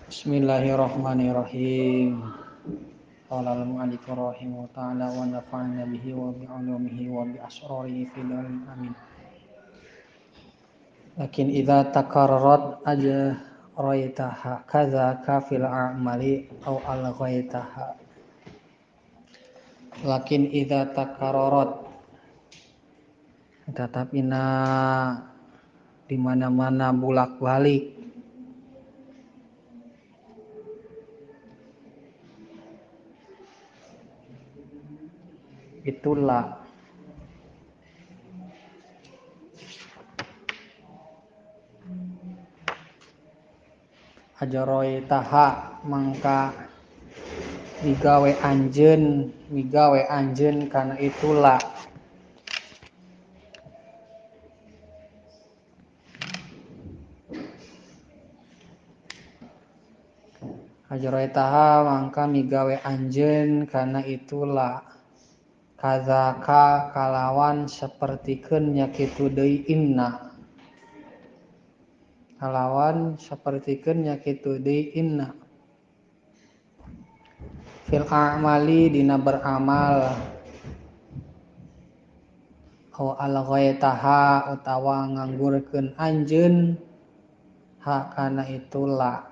Bismillahirrahmanirrahim. Qala al-mu'allif rahimahu ta'ala wa nafa'ana bihi wa bi'ulumihi wa bi asrarihi fil amin. Lakin idza takarrarat ajraytaha kadza kafil a'mali aw alghaytaha. Lakin idza takarrarat, tetapina di mana-mana bolak-balik itulah ajroitaha mangka migawe anjeun kana itulah ajroitaha mangka migawe anjeun kana itulah kazaka kalawan sapertikeun nya kitu deui inna, kalawan sapertikeun nya kitu deui inna fil a'mali dina beramal au alghaitaha utawa nganggurkeun anjeun ha kana itulah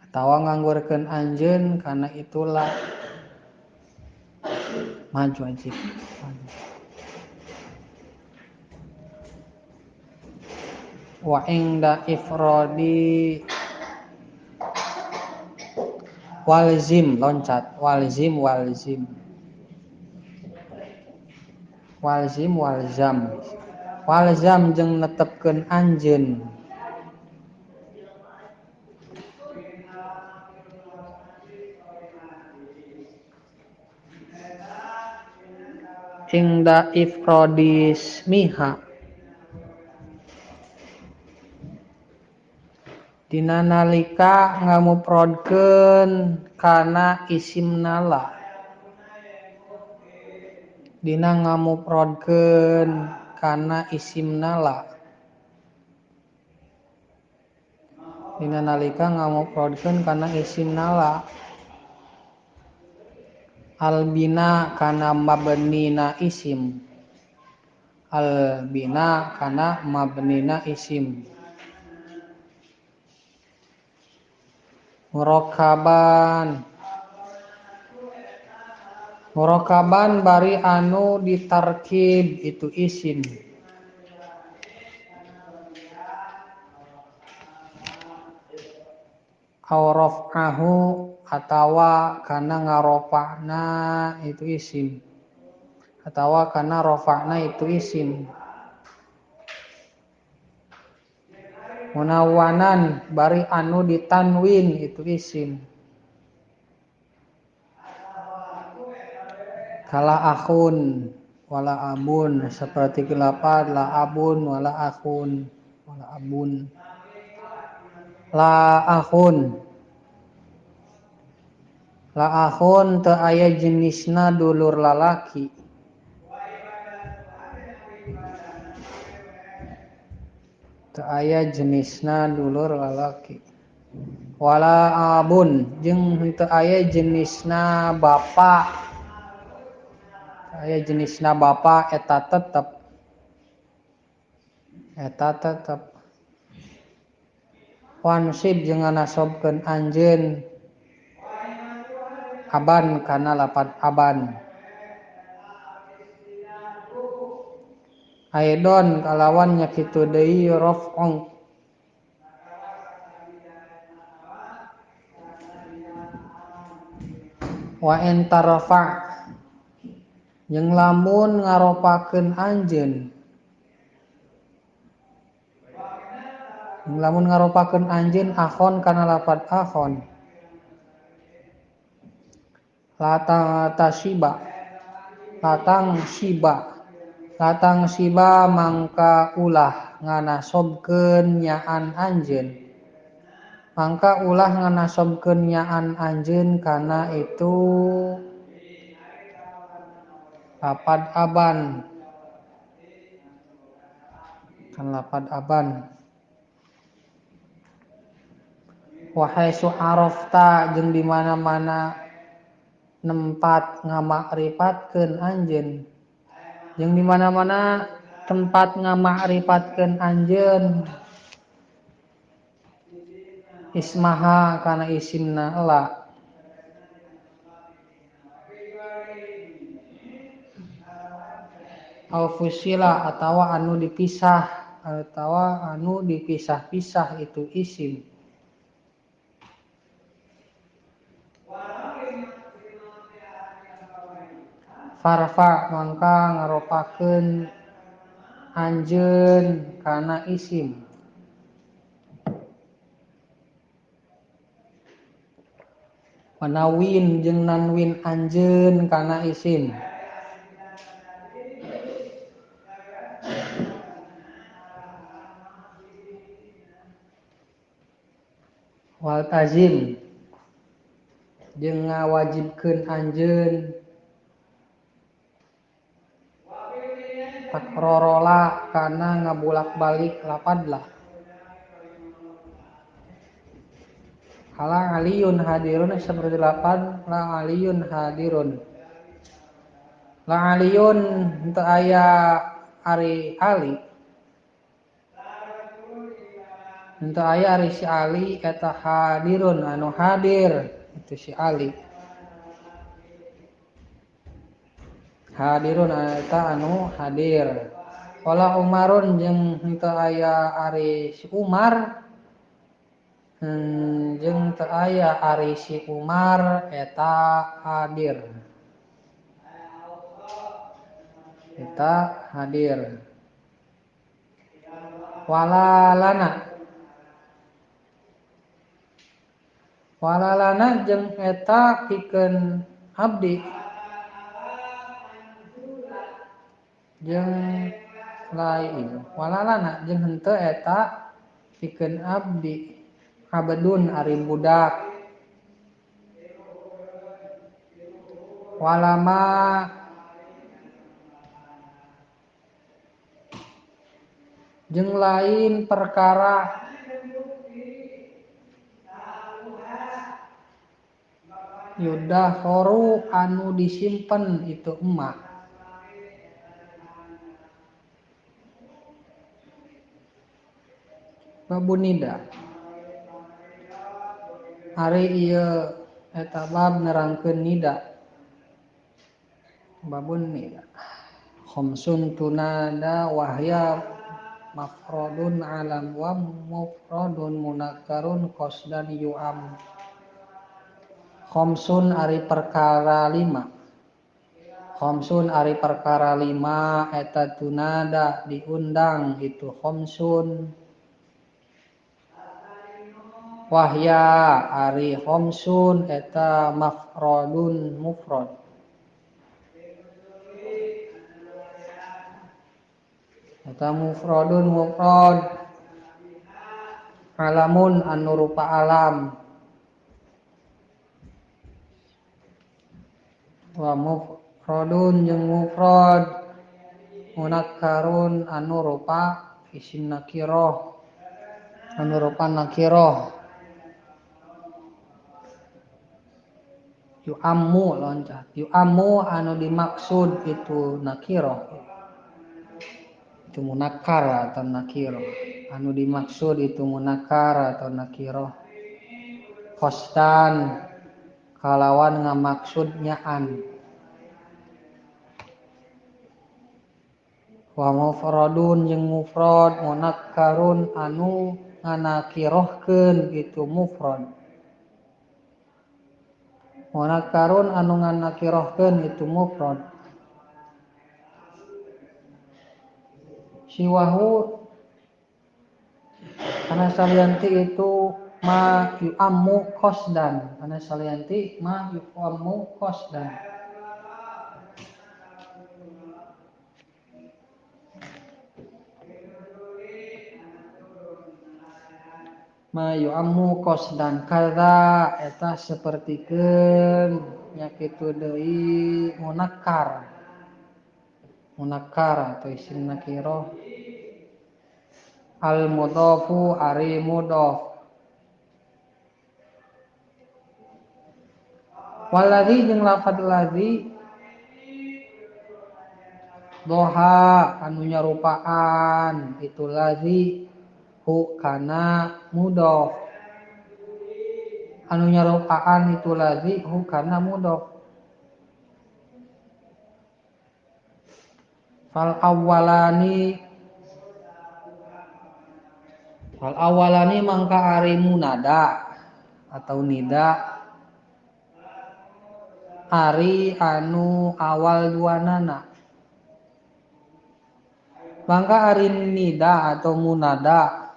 atawa nganggurkeun anjeun kana itulah. Maju aja. Wa inda ifradi walzim loncat walzim walzim walzim walzam walzam jeung netepkeun anjeun ingda ifrodismiha dina nalika ngamuprodkeun kana isim nala, dina ngamuprodkeun kana isim nala, dina nalika ngamuprodkeun kana isim nala albina kana mabnina isim, albina kana mabnina isim murakaban, murakaban bari anu ditarkib itu isim aw raf'ahu atawa kana ngarofa'na itu isim, atawa kana rofa'na itu isim munawanan bari anu ditanwin itu isim kala akhun wala abun seperti kelapa la abun wala akhun wala abun la akhun la akhun teu aya jenisna dulur lalaki, teu aya jenisna dulur lalaki wala abun jeung teu aya jenisna bapa, teu aya jenisna bapa eta tetep, eta tetep wansib jeung nganasobkeun anjeun aban kana lapad aban aidon kalawan nya kitu deui raf'un wa in tarfa jeung lamun ngaropakeun anjeun, lamun ngaropakeun anjeun akhon kana lapad akhon latang tasiba latang siba latang siba mangka ulah nganasobkeun nyaan anjeun, mangka ulah nganasobkeun nyaan anjeun kana itu lapad aban kan lapad aban. Wahai su'arafta jeung di mana-mana nempat ngamakripatkeun anjeun, jeung di mana-mana tempat ngamakripatkeun anjeun ismaha kana isimna la. Au fusila atawa anu dipisah, atawa anu dipisah-pisah itu isim. Farfa mangka ngaropakeun anjeun kana isim. Wanawin jeung nanwin anjeun kana isim. Wal tazim jeung ngawajibkeun anjeun takrorola kana ngabulak-balik lapadlah. Ala aliyun hadirun seperti lapad la aliyun hadirun. La aliyun teu aya ari ali. Henteu aya ari si Ali eta hadirun anu hadir itu si Ali. Hadirun eta anu hadir. Wala Umarun jeung henteu aya ari si Umar, jeung teu aya ari si Umar eta hadir. Eta hadir. Wala lana. Wala lana jeung eta pikeun abdi jeung lain. Walalana jeung henteu eta pikeun abdi abdun ari budak. Walama jeung lain perkara yudakhoru anu disimpen itu emak. Babun nida. Ari ieu eta bab nerangkeun nida. Babun nida. Khamsun tunada wahya mafrodun alam wa mufrodun munakkarun qasdan yu'am. Khamsun ari perkara lima. Khamsun ari perkara lima eta tunada diundang itu khamsun. Wahya ari khamsun eta mafrodun mufrad. Eta mufradun mufrad. Alamun anu rupa alam. Wa mufradun jeung mufrad munakkarun anu rupa isim nakirah, anu rupa nakirah. Yu'ammu loncat, yu'ammu anu dimaksud itu nakirah, itu munakkar atau nakirah. Anu dimaksud itu munakkar atau nakirah. Qasdan kalawan ngamaksud nyaan. Wa mufradun jeung mufrad munakkarun anu nganakirohkeun itu mufrad. Munakkarun anu nganakirohkeun itu mufrad. Siwahu kana salianti itu ma yu'ammu qasdan, kana salianti ma yu'ammu qasdan. Ma yu'ammu qasdan kadza eta sapertikeun nya kitu deui munakkar. Munakkar atau isim nakirah. Al mudhafu ari mudhaf. Waladzi jeung lafadz ladzi doha anu nyarupaan itu ladzi hu kana mudhof. Anu nyarupaan itu ladzi hu kana mudhof. Fal awwalani mangka ari munada atau nida ari anu awal duanana. Mangka ari nida atau munada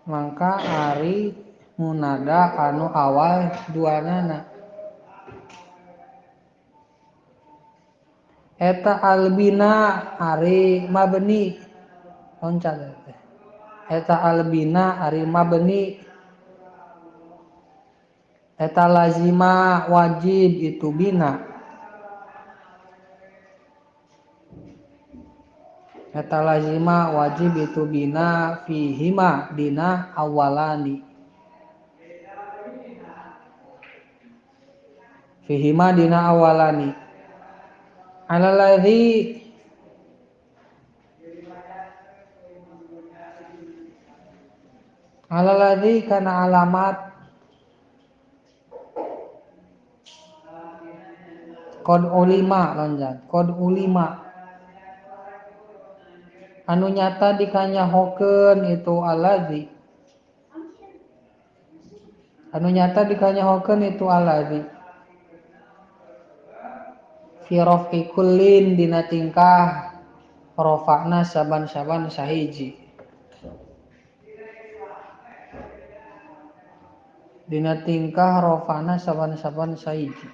mangka ari munada anu awal duanana. Eta albina ari mabni loncat teh. Eta albina ari mabni. Eta lazima wajib itu bina. Eta lazima wajib itu bina fihima dina awalani. Fihima dina awalani. Alalladzi alalladzi kana alamat qad ulima lonjat qad ulima anu nyata dikanyahokeun itu alladzi anu nyata dikanyahokeun itu alladzi fi raf'i kullin dina tingkah rafa'na saban-saban sahiji dina tingkah rafa'na saban-saban sahiji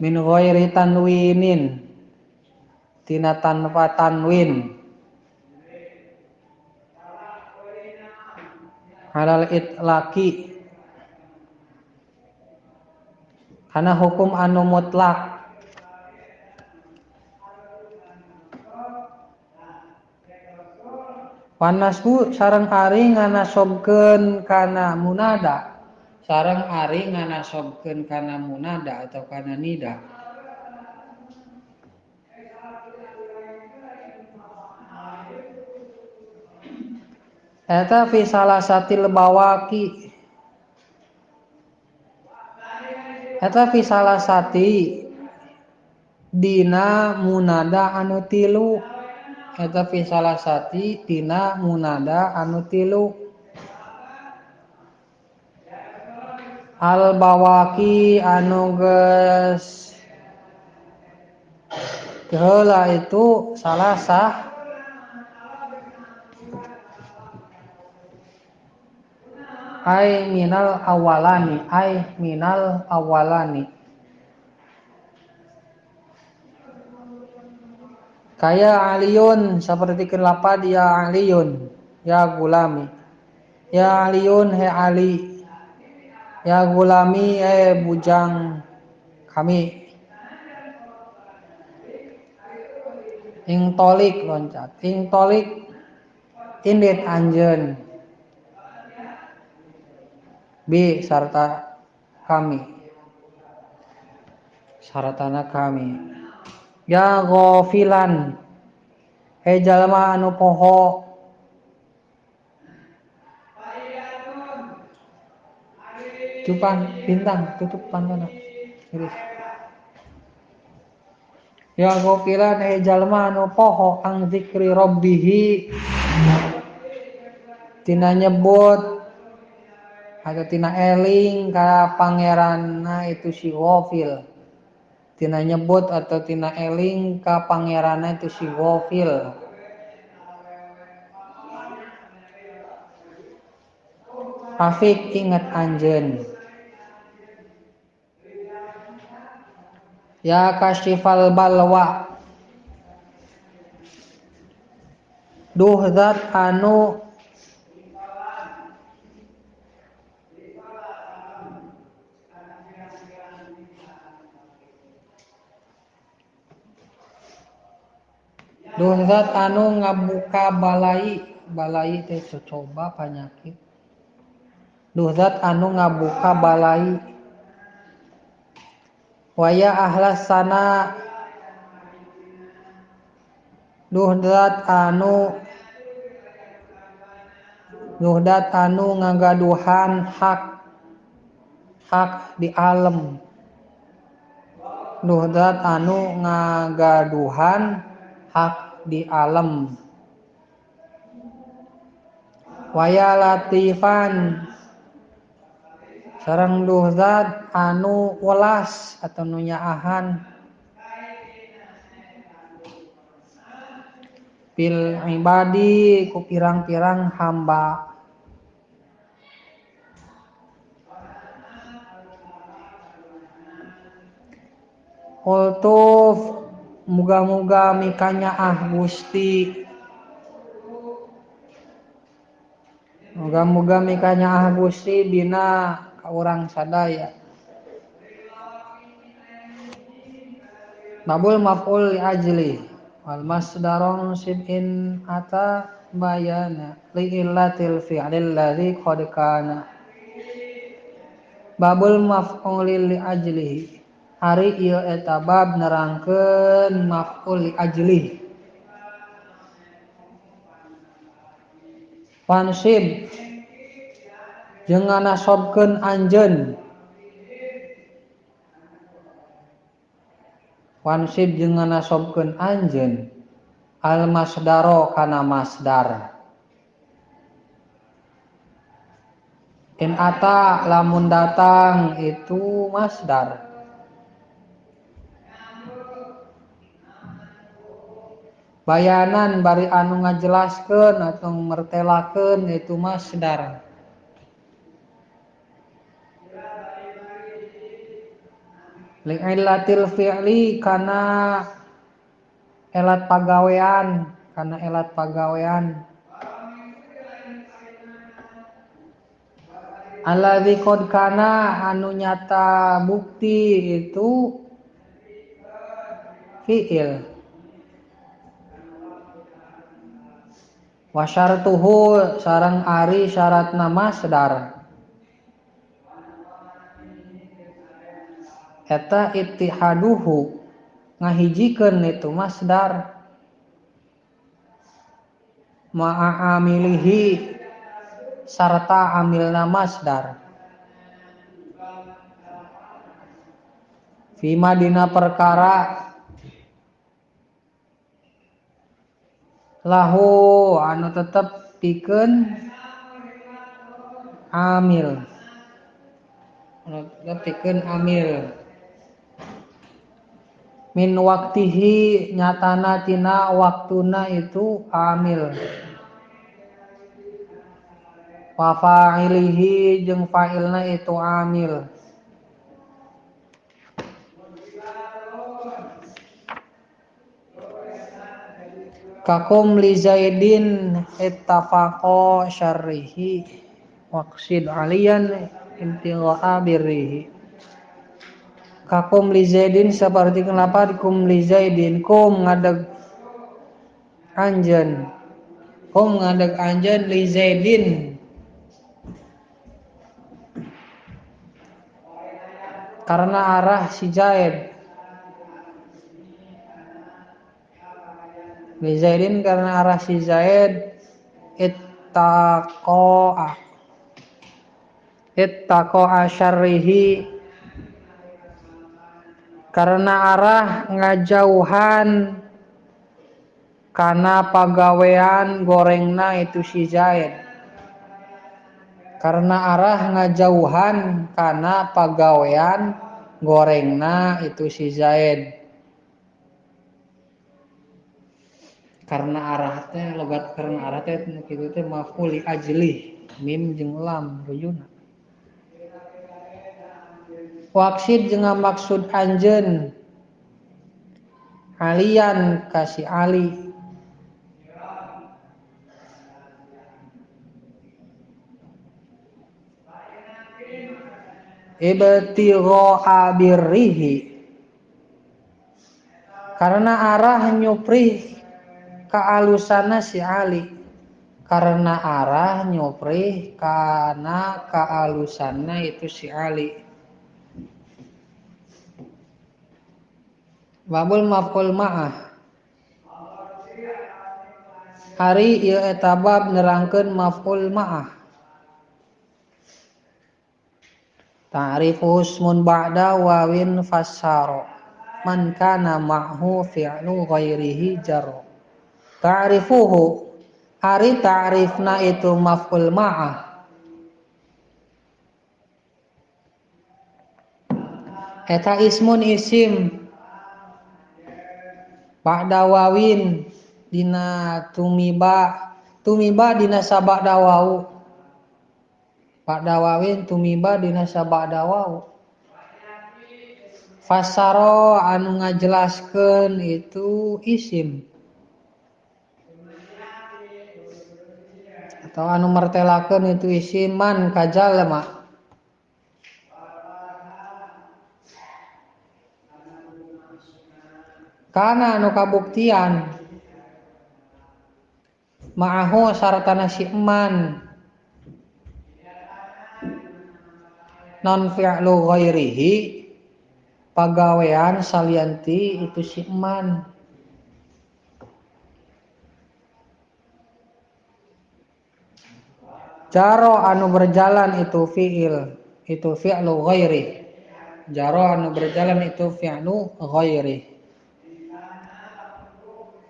min ghairi tanwinin tina tanpa tanwin halal itlaqi karena hukum anu mutlak. Wanasbu sareng ari nganasobkeun kana munada, sareng ari nganasobkeun kana munada atau kana nida. Eta fi salasatil bawaki. Eta fi salasati dina munada anu tilu. Eta fi salasati dina munada anu tilu. Al bawaki anu geus heula itu salasah ay minal awalani, ay minal awalani. Kaya aliyun seperti kelapa dia aliyun ya gulami. Ya aliyun he ali. Ya gulami bujang kami. Ing tolik loncat, ing tolik indit anjeun. Bi sarta kami, saratana kami. Ya ghafilan he jalma anu poho cupan bintang tutup pantona iris. Ya ghafilan he jalma anu poho ang zikri rabbihi tina nyebut atau tina eling ka pangeranna itu si ghafil. Tina nyebut atau tina eling ka pangeranna itu si ghafil. Afik ingat anjeun. Ya kasyifal balwa. Duh zat anu duh zat anu ngabuka balai, balai teh cocoba penyakit. Duh zat anu ngabuka balai. Waya ahlas sana duh zat anu ngagaduhan hak di alam. Duh zat anu ngagaduhan hak di alam. Waya latifan sareng duh zat anu welas atau nu nyaahan fil ibadi ku pirang-pirang hamba. Ultuf muga-muga mikanyaah Gusti, muga-muga mikanyaah Gusti bina ka urang sadaya. Babul maf'ul li ajli wal masdaron sibin ata bayana li illatil fi'lil ladzi qad kana. Babul maf'ul li ajlihi ari ieu eta bab nerangkeun maf'ul li ajlihi. Wansib jeung nganasobkeun anjeun. Wansib jeung nganasobkeun anjeun al masdaro kana masdar. In ata lamun datang itu masdar. Bayanan bari anu ngajelaskeun atau mertelakeun itu masdar. Li'illatil fi'li kana elat pagawean, kana elat pagawean. Alladzi qad kana anu nyata bukti itu fi'il. Wa syartuhu sareng ari syaratna masdar. Eta ittihaduhu ngahijikeun itu masdar ma'a amilihi sarta amilna masdar. Fima dina perkara lahu anu tetep pikeun amil, anu tetep pikeun amil min waktihi nyatana tina waktuna itu amil. Wa fa'ilihi jeung fa'ilna itu amil. Kakum li Zaidin ittafaqa syarrihi waqsid aliyan intigha'a birrihi. Kakum li Zaidin seperti kenapa kum li Zaidin kum ngadeg anjeun, kum ngadeg anjeun li Zaidin karena arah si Zaid. Li Zaidin karena arah si Zaid ittaqa'a ittaqa'a syarrihi karena arah ngajauhan kana pagawean gorengna itu si Zaid. Karena arah ngajauhan kana pagawean gorengna itu si Zaid. Karena arah teh logat karena arah teh kitu teh maf'ul li ajli mim jeung lam rujuna. Waqsid jeung maksud anjeun alian ka si Ali. Ibtigha'a birrihi karena arah nyuprih kaalusana si Ali. Karena arah nyuprih kana kaalusanna itu si Ali. Babul maf'ul ma'ah. Ari ieu eta bab nerangkeun maf'ul ma'ah. Ta'rifu ismun ba'da wawin fassara man kana ma'hu fi'lu ghairihi jarra. Ta'rifuhu ari ta'rifna itu maf'ul ma'ah. Eta ismun isim ba'da wawin dina tumiba, tumiba dina sabada wau. Ba'da wawin tumiba dina sabada wau. Fasaro anu ngajelaskeun itu isim atau anu mertelakeun itu isim man kajalma. Kana anu kabuktian ma'ahu sartana si eman non fi'lu ghairihi pagawean salianti itu si eman. Jaro anu berjalan itu fi'il, itu fi'lu ghairi. Jaro anu berjalan itu fi'lu ghairi.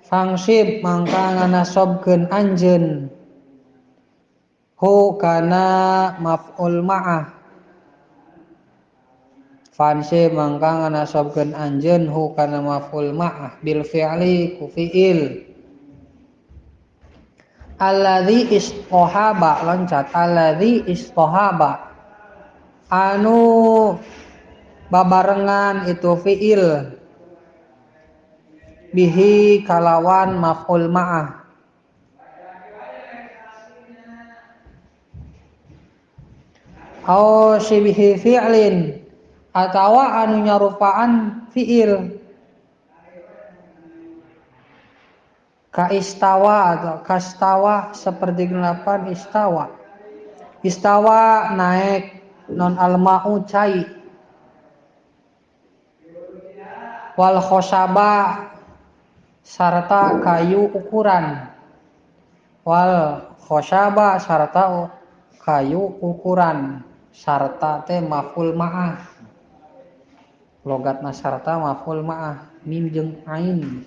Fangsib mangka nganasobkeun anjeun hu kana maf'ul ma'ah. Fansib mangka nganasobkeun anjeun hu kana maf'ul ma'ah bil fi'li ku fi'il. Alladzi istohaba loncat alladzi istohaba anu babarengan itu fi'il bihi kalawan maf'ul ma'ah. Au sibihi fi'lin atawa anu nyarupaan fi'il kaistawa atau kastawa seperti delapan istawa. Istawa naik non alma'u cai. Wal khosaba sarta kayu ukuran. Wal khosaba sarta kayu ukuran. Sarta teh maf'ul ma'ah. Logatna sarta maf'ul ma'ah mim jeung ain.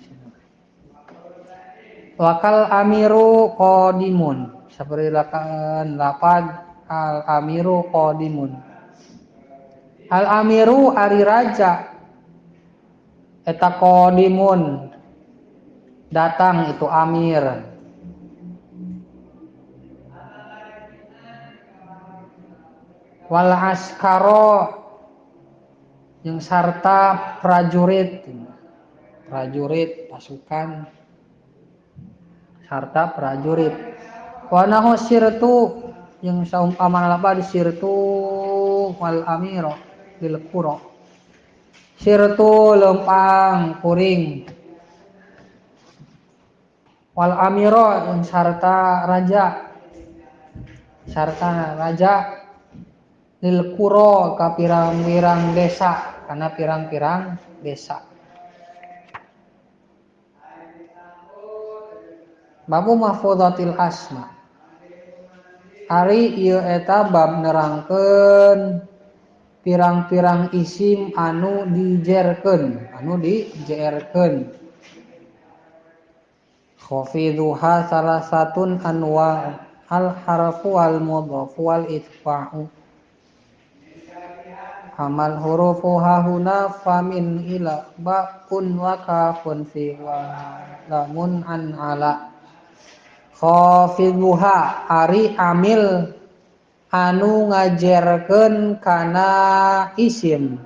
Wakal amiru qadimun seperti lapad al amiru qadimun. Al amiru ari raja eta qadimun datang itu amir. Wal askaro yang sarta prajurit, prajurit pasukan sarta prajurit. Wa nahu sirtu yang saumpamana lapad sirtu wal amiro bil qura. Sirtu lempang kuring. Wal amiro yang sarta raja, sarta raja lil qura ka pirang-pirang desa, kana pirang-pirang desa. Babu mahfudhatil asma. Ari ieu eta bab nerangkeun pirang-pirang isim anu dijerkeun, anu dijerkeun. Khafidhuha salasatun anwa al harfu wal mudhaf wal itfa'u. Amal hurufu hahuna famin ila ba'un wa kafun fi wa lamun an ala. Khafidhuha ari amil anu ngajerkeun kana isim.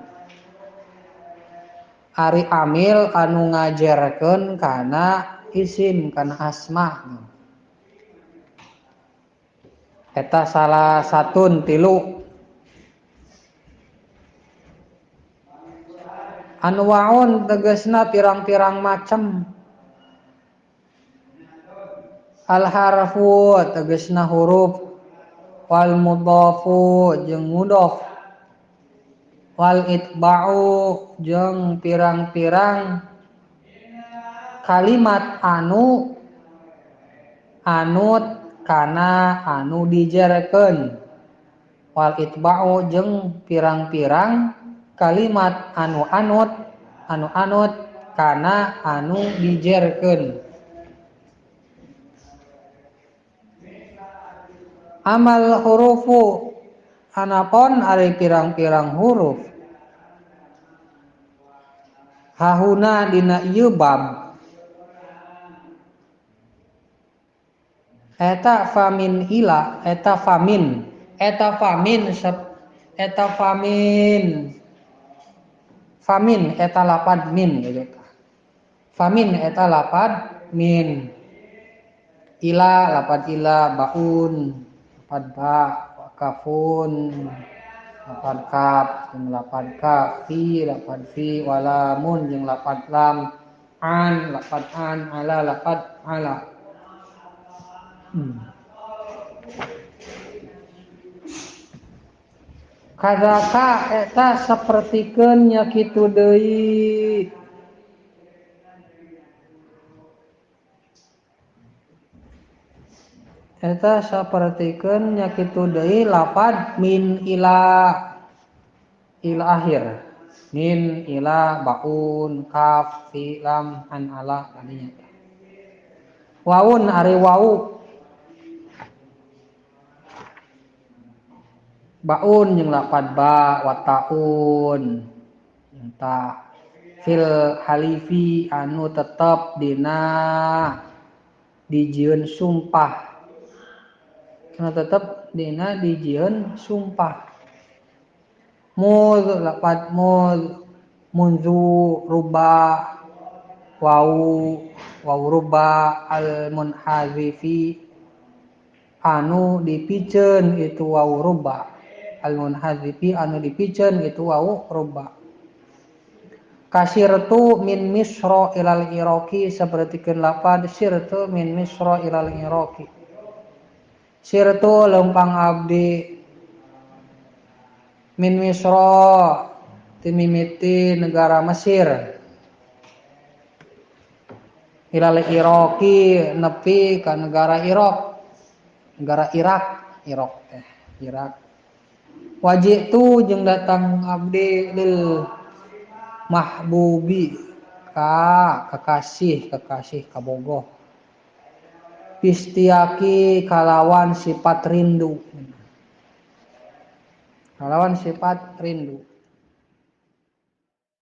Ari amil anu ngajerkeun kana isim kana asma. Eta salah satun tilu. Anwaun tegesna pirang-pirang macem. Al harfu tegasna huruf wal mudhafu jeung mudhof wal itba'u jeung pirang-pirang kalimat anu anut kana anu dijerkeun wal itba'u jeung pirang-pirang kalimat anu anut anu anut kana anu dijerkeun. Amal hurufu anapon ari pirang-pirang huruf hahuna dina ieu bab eta famin ila eta famin eta famin eta famin famin eta lapad min gitu. Famin eta lapad min ila lapad ila baun lapad ba kafun lapad kaf jeung lapad ka fi lapad fi walamun jeung lapad lam an lapad an ala lapad ala. Kadzaka eta sapertikeun nya kitu deui eta sapertikeun nya kitu deui lapad min ila ila akhir min ila baun kaf fi lam an ala tadinya waun ari wau baun jeung lapad ba wa taun jeung ta fil halifi anu tetep dina dijieun sumpah anu tetep dina dijieun sumpah muz lapad muz munzu ruba wau wau ruba al munhazifi anu dipiceun itu wau ruba al munhazifi anu dipiceun itu wau ruba kasirtu min misra ilal iraqi sapertikeun lapad sirtu min misra ilal iraqi sirtu lempang abdi min misra timimiti negara Mesir ilal iraqi nepi ka negara Irak negara Irak Irak teh Irak wajitu jeung datang abdi lil mahbubi ka kekasih kekasih kabogoh istiaki kalawan sifat rindu kalawan sifat rindu.